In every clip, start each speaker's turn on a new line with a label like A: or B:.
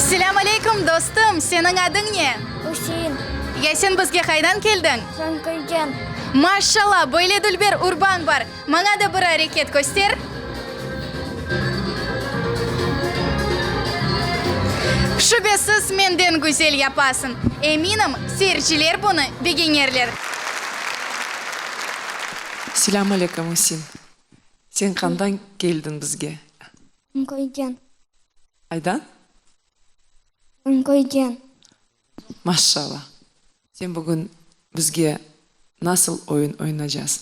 A: Selâm aleyküm, dostum! Seniñ adıñ ne?
B: Üsein.
A: Ya sen bizge qaydan keldiñ?
B: Canköyden.
A: Maşşalla, böyle dülber urbañ bar! Maña da bir areket köster. Şübesiz, menden güzel yapasıñ. Eminim, seyirciler bunı begenerler.
C: Selâm aleyküm, Üsein! Sen qandan keldiñ bizge?
B: Köyden.
C: Qaydan?
B: Köyden.
C: Maşşalla! Sen bugün bizge nasıl oyun oynacasıñ?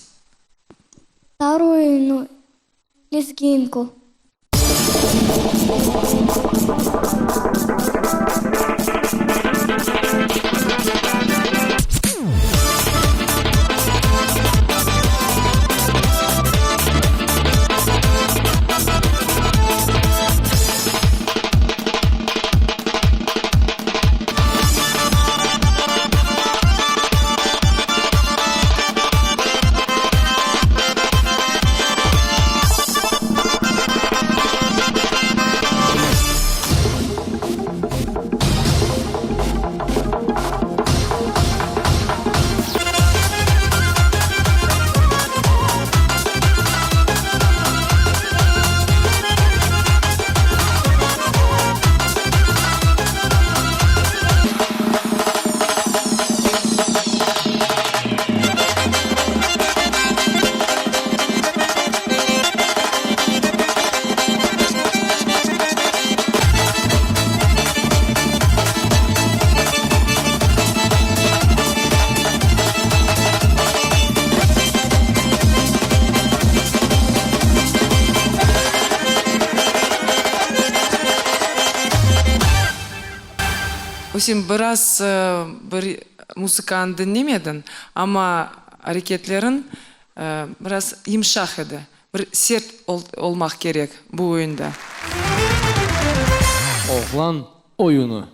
B: Tar oyunı, lezginka.
C: Üsein, biraz bir muzıkanı diñlemediñ, amma areketleriñ biraz yımşaq edi. Bir sert olmaq kerek bu oyunda.
D: Oğlan oyunı.